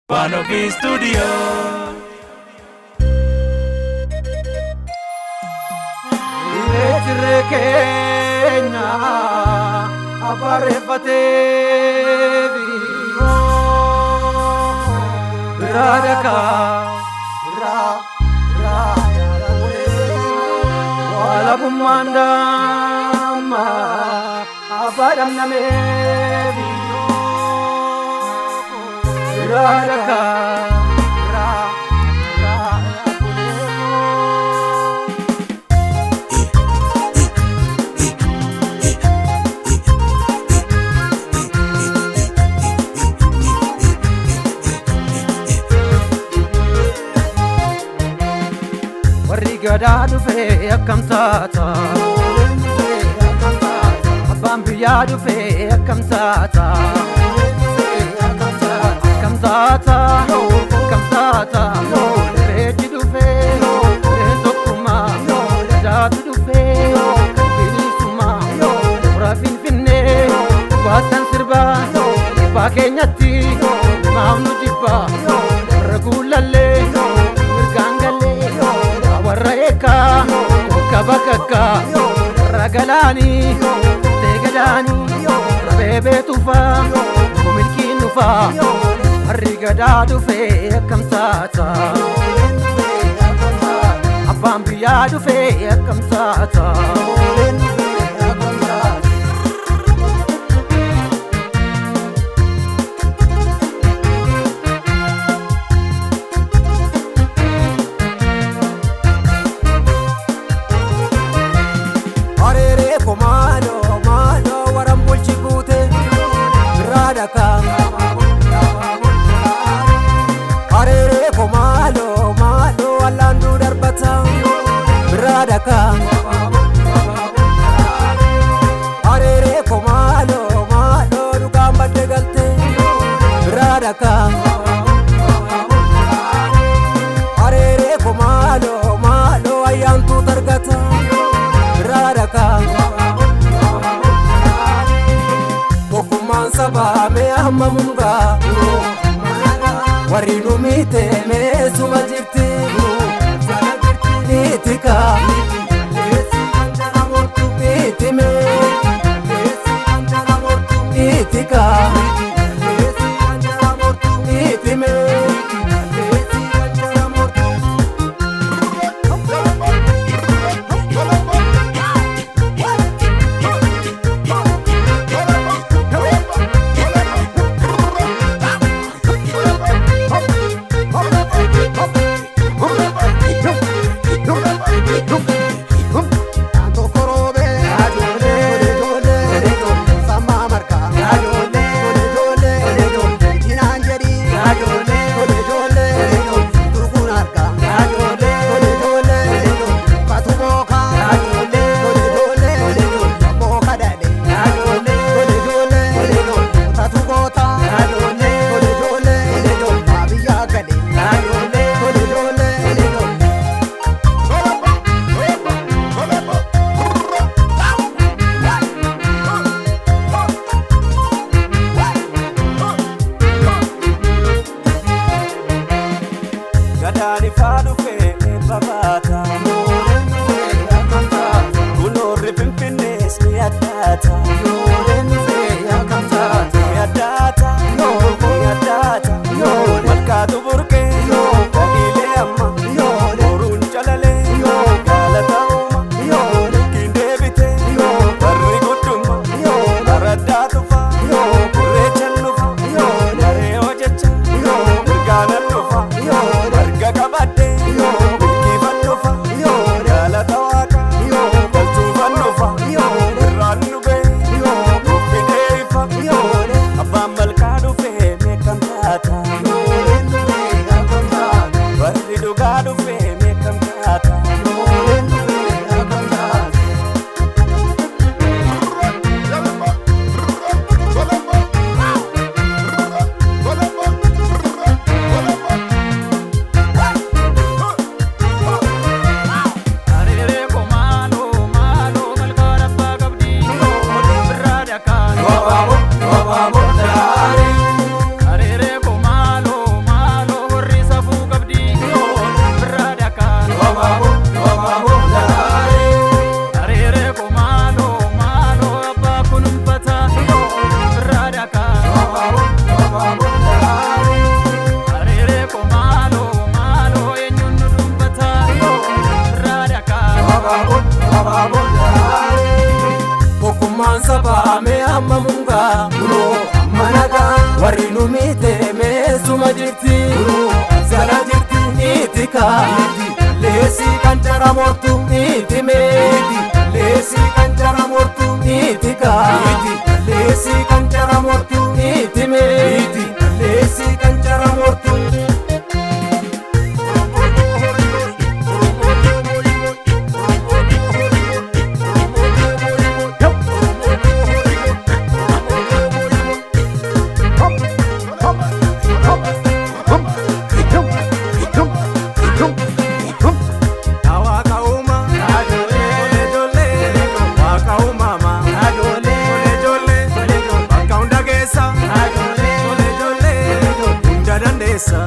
One Studio. Irreechirree keenya abareeffatee biraa dhakaa biraa biraa walabummaan damma abbaa dhamnamee biraa dhakaa biraa biraa. Warri gadaa dhufee akkam taata? Abbaan biyyaa dhufee akkam taata? Akkam taata? Akkam taata? Irreechi dhufee irreen tokkummaa, gadaatu dhufee bilisummaa, hora Finfinnee baattan sirbaa dhibbaa keenyatti maaf nu jibbaa, warra guulallee mirgaan gallee, warra eekaa tokka bakakkaa, warra galaanii tee gadaanii, warra beebee tufaa milkiin dhufaa. Warri gadaa dhufee akkam taata? Abbaan biyyaa dhufee akkam taata? Areeree ko maaloo maaloo waran bulchi guute biraa dhakaa. Areeree ko maaloo maaloo allaanduu darbata biraa dhakaa. Areeree ko maaloo maaloo dhugaan badde galte biraa dhakaa. Areeree ko maaloo maaloo ayyaantuu targata biraa dhakaa. Tokkummaan sabaa mee amma mungaa warri nu miite meesuma jirti niitika niitime niitika niitime. Gadaan ifaa dhufee eebba baata. Kunoorri Finfinnees ni addaata. Ni addaata. Ni addaata. Malkaatu burqee dhagiilee amma. Boruun calalee galata uuma. Milkiin deebitee barri guddumma. Araddaa tufa irreechan dhufa. Maree hojjecha mirgaanan dhufa. Marga qabadhee milkiifan dhufa. Galata waaqa galchuufan dhufa. Irraan nu ga'e nuuf fidee ifa. Abbaan malkaa dhufee meeqam taata? Warri dhugaa dhufee meeqam taata? Areeree ko maaloo maaloo malkaan abbaa qabdi biraa dhakaa. Areeree ko maaloo maaloo. Ilmaan sabaa mee amma mungaa, amma nagaa. Warri nu miite meesuma jirti, jala jirti. Itika leesii kan jara mortu itime, leesii kan jara mortu itika, leesii kan jara mortu itime, leesii kan jara mortu. Waaqa uumaa, tole ijoollee, waaqa uumamaa, tole ijoollee, bakka hunda keessa, tole ijoollee, hunda dandeessa.